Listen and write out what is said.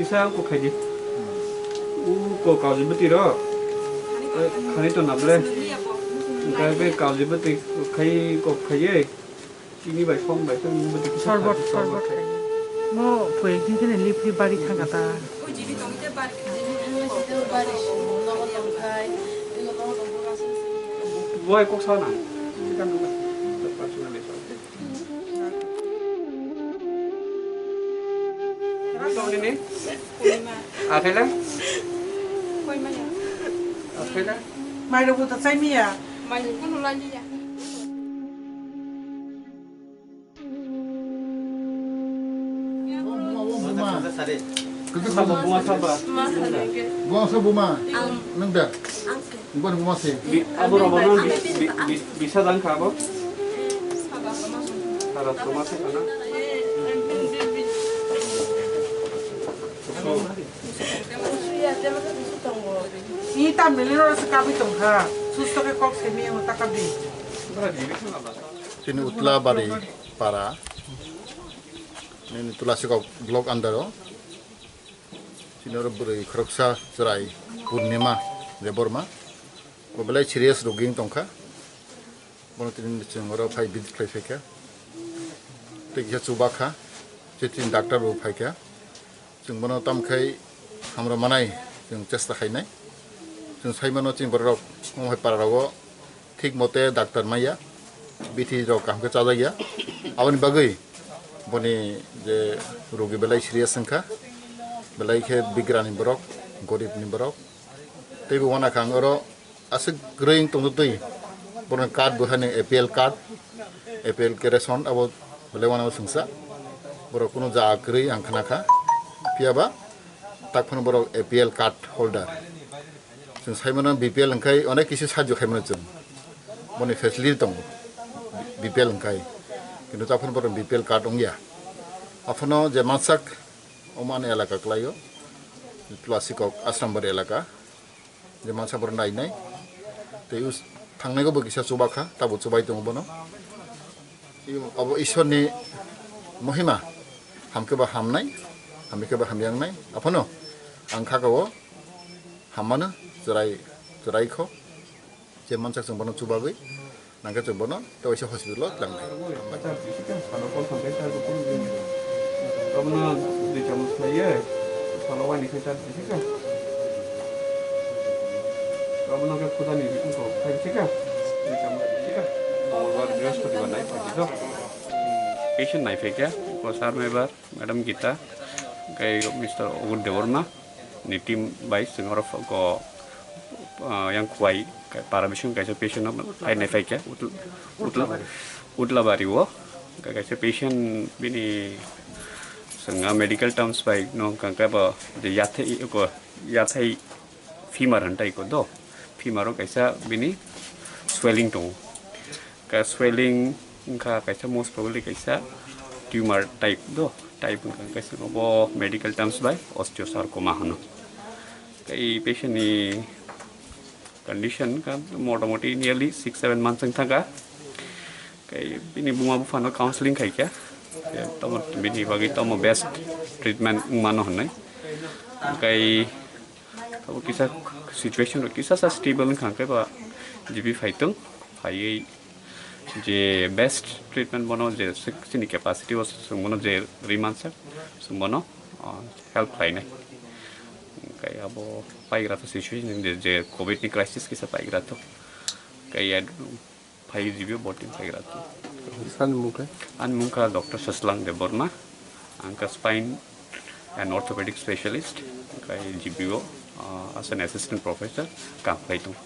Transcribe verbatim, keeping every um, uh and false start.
Sa ko khai di. U ko kaji bati ro. Eh, khani to nable. Engkai be kaji bati khai ko khai ye. Chini bai, som bai, tei nini bai tei kisa Sorbot, khai, sorbot sorbot khai. Mo pui din kene lip lip bari thang kata. Buai kok sa na. Chikan nung. Personal bai sa. Tong nini? Akhela? Akhela? Mai rok buta chai miya. Mai rok buta chai miya. Buma, buma, buma. Buma, buma. Buma, buma. Nung da? Buma, buma si. Bi-, abo robo no bi-, bi-, bi-, bisa dan ka abo? Sara toma se kana? Ni tam beli no se kabi tong kha. Susto ke kok se mi mo ta kabi. Bara jibi khana ba. Chini Utlabari para, nini Tulasikok block under o, chini oro bwrwi khoroksa chwrai Purnima Debbarma, bo belai serious rogi wng tongkha, bono tini chwng oro phai visit khlai phaikha, tei kisa chuba kha, tei chini doctor bo phaikha. Chwng bono tamo khai hamrok manai chwng chesta khainai. Chwng sai mano chini borok rok omo hai para rogo thik mote doctor maya, bithi rok kaham khe chajakya. Aboni bagwi boni je rogi belai serious wngkha, belai khe bigrani borok, gorib ni borok. Tei bo uanakha ang oro aswk kwrwi wng tongtwi, borokni card bo haino A P L card, A P L khe ration abo belai uanama swngsa. Borok kunu ja kwrwi ang khna kha, phiya ba tak phano borok A P L card holder. Chwng sai mano B P L hwnkhe onek kisi sahajyo khai mano chwng, boni facility tongo B P L hwnkhe, kintu tak phano borok B P L card wngya. Aphano je mansak omo ani elaka kwlaio, Tulasikok Ashrambari elaka. Je mansa borok nainai. Tei us-, thangnaigo bo kisa chuba kha, tabo chubai tongo bono. I-, abo Ishwarni mohima, hamkhe ba hamnai, hamkhe ba hamyangnai. Aphano ang kha ka o hammano chwrai, chwrai kho. Je mansa chwng bono chubagwi. Nangkhe chwng bono tei waisa hospital o tlangnai. Abono dui chamus khlaiwi, salo waini khe char di thika. Abono khe khudani bikung kok khai thika. Dui chamus di thika. Mongolbar, Brihaspatibar nai phaidi do. Patient nai phaikha, ko sir mebar. Madam Gita, kai Mister Ogur Debbarma ni team bai chwng oro ko, ah, yang khuai kai para bising kaisa patient no ai nai phaikha Utl-, Utl-, Utlabari o kai kaisa patient bini chwng medical terms bai no kangkhe bo de yathai ko yathai femur hwn tai ko do, femur o kaisa bini swelling tongo. Ka swelling wngkha kaisa, most probably kaisa tumor type do, type wngkha kaisa, obo medical terms bai osteosarcoma hwno. Tei patient ni condition wngkha motamoti nearly six seven months wngkha. Tei bini buma buphano counseling khaikha, tei tomo bini bagwi tomo best treatment wngmano hwnwi. Tei abo kisa situation rok kisa sa stable wngkha khe ba G P phaitung, phaiwi je best treatment bono je chini capacity o chwng bono je ri mansak chwng bono, ah, help khlainai. Tei abo paigra to situation je, je covid ni crisis kisa paigra to. Tei phai G P o voting phaigra to. Sani mungkha? Ani mungkha Doctor Saslang Debbarma, angkha spine and orthopedic specialist, angkha G P o, uh, as an assistant professor, kam khlai tongo.